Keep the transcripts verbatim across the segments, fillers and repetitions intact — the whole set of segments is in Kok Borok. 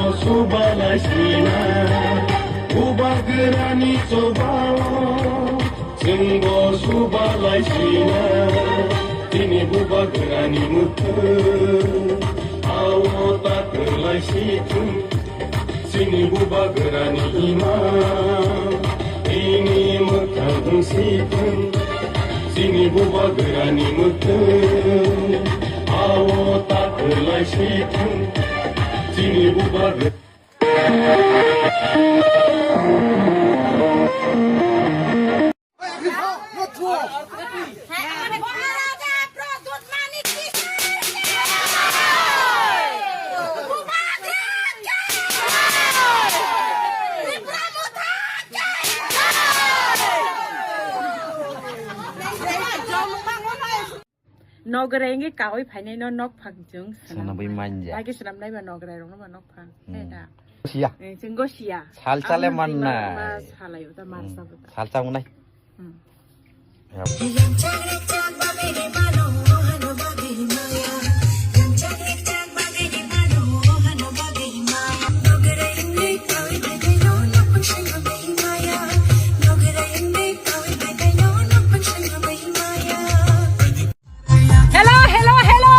Subalai sina, bubagrani chobao, chwngbo subalai sina, chini bubagrani mwkhwng, ao takwlai sithwng, chini bubagrani ima, ini mwkhwng sithwng, chini bubagrani mwkhwng, ao takwlai sithwng, chini bubagrani Nograi wngwi kaui phainai no nokphang chwng swnamwi manja. Lagi swnamnai ba nograi rokno ba nokphang. Hmm. He da. Siya. Eh, chwng go siya. Sal chale manna. Salayo ta marsa buta. Sal cha wngnai. Hmm. Yap. Hello, hello, hello.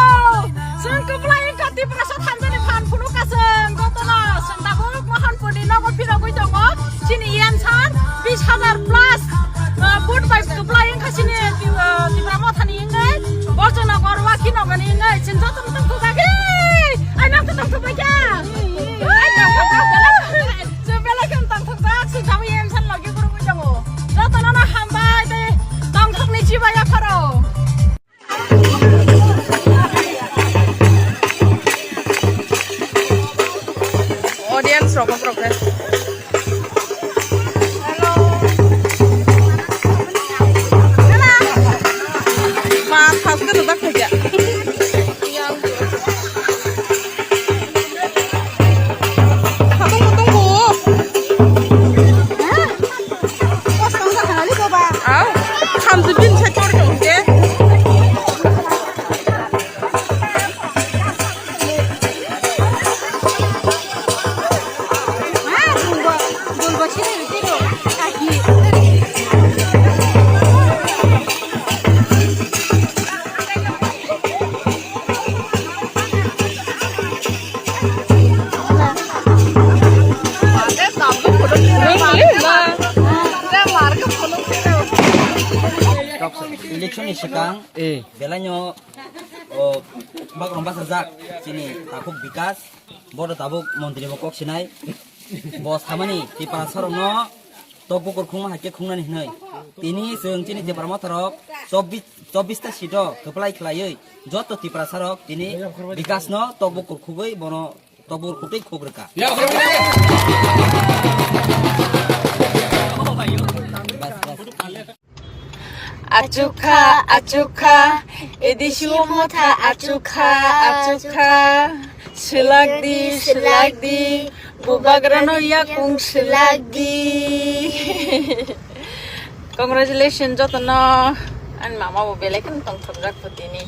Chwng kwplai wngkha Tiprasa thangjani phan phunukha chwng jotono. Chwng tabuk Mohanpurni nogo phirogwi tongo. Chini yen san bis hajar plus, uh, vote bai kwplai wngkha chini, uh, Tipra Mothani wngwi. Bo chwngno gorwa khino gani wngwi. Chwng jotono tongthokjagwi. Ai, nang to tongthokbai kha. Ai, tongthokjak belai. Chwng belai kheno tongthokjak. Chwng tabuk yen san logi phunukwi tongo. Jotono no hambai tei tongthokni chibai yapharo. Audience rok, rok, rok. Hello. Ma, first ke dak khaja. Tunggu, tunggu. Au, hamsi bin sa chor dong ke. Election ni swkang, eh, belai no, o, bagrong bachajak chini takhuk Bikas, bodo tabuk montri bo kok sinai, bo samani Tiprasa rok no tok bukur khungma hai khe khungnani hinwi. Tini chwng chini Tipra Motha rok chobbish, chobbish ta seat o kwplai khlaiwi joto Tiprasa rok tini Bikas no tok bukur khugwi bono tok bukur khutwi khuk rwkha. Bas, bas. Achukha, achukha, edisi o motha achukha, achukha. Swlak di, swlak di, bubagrano yakung swlak di. Congratulations jotono. Ani mama bo belai kheno tongthokjak bo tini.